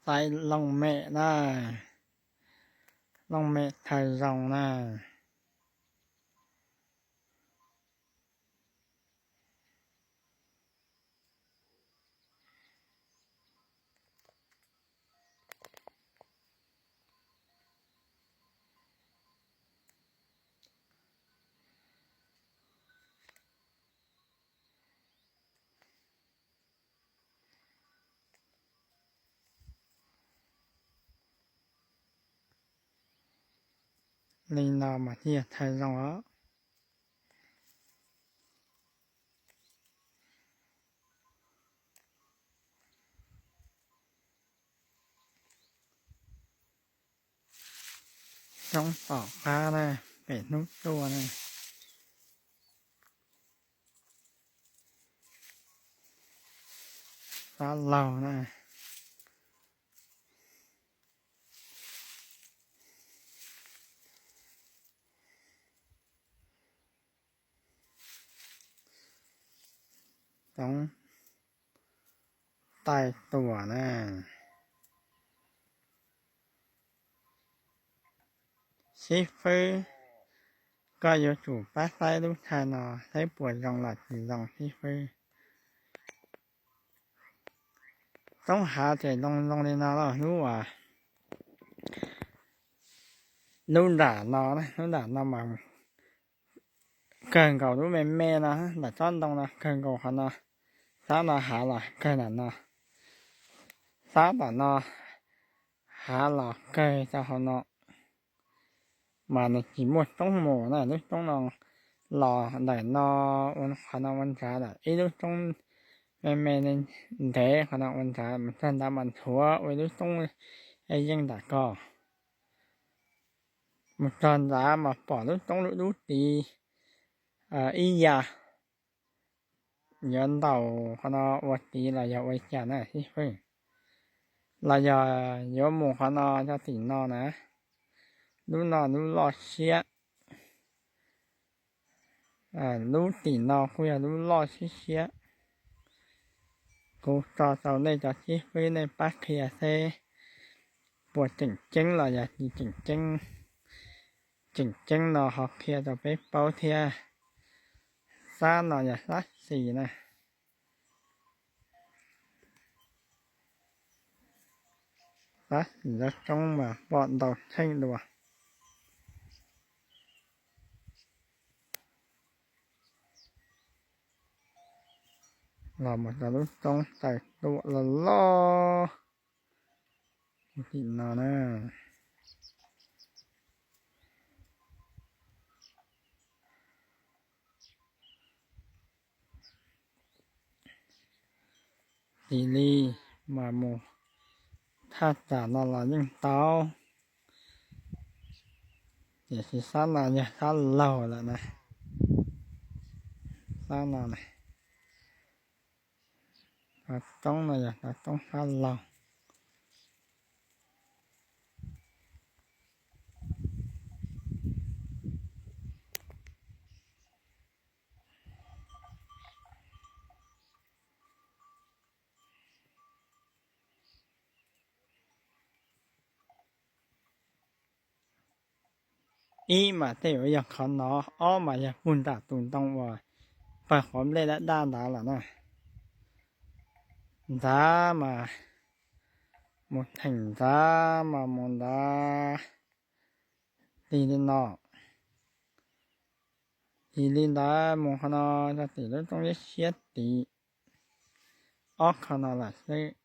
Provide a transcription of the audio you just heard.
Tais looj mem na, looj mem thawj zoo na. Li no mas thiaj thawj zoo os. Roob tom qab na, pem hnub tuaj na. Fab laug na. Roob tais tuam na. Xib fwb, koj yuav tsum pab saib lub chaw no saib puas zoo los tsis zoo xib fwb. Roob hav ces zoo zoo li no los lub, lub nram no, lub nram no mas kawg nkaus lub me me no, nram tsob ntoo no kawg nkaus qhov no. Sab no hav los kawg nram no, sab tom no hav los kawg rau hauv no. Mas nws tsis muaj roob mus na, lub roob no los ntawm no ua qhov no ua ntsav lawm, ib lub roob me me ntev qhov no ua ntsav, mus txog ntawd mas nthuav ua ib lub roob yeej nram ko. Mus txog ntawd mas pom lub roob lub dub tid ib yam. Yuav ntaus qhov no ua tid los yog ua li cas na xib fwb? Los yog yuav mus qhov no rau tim no na? Lub no lub loj siab, lub tim no kuj yog lub loj siab siab. Kuv tso rau nej cov xib fwb nej pab qhia seb puas tseem ceeb los yog tsis tseem ceeb. Tseem ceeb no ho qhia rau peb paub thiab. Sab no yog sab xis na. Sab xis lub roob mas pom ntau tsheej dua. Los mus rau lub roob taws tuam loj loj tim no na. Tis li mas mus thaj tsam no los yeej tau, tiam sis sab no yog sab laug lawm na. Sab no na, qhov roob no yog qhov roob sab laug. Ib mas tej yuav yog qhov no, ob mas yog puag nram tus ntoo uas pawg qhov nplej daj daj ntawd lawm na. Ntawd mas mus theem ntawd mas mus ntawd, tis li no, tis li ntawd mus qhov no rau tim lub roob siab siab tid, ob qho no lawm xwb.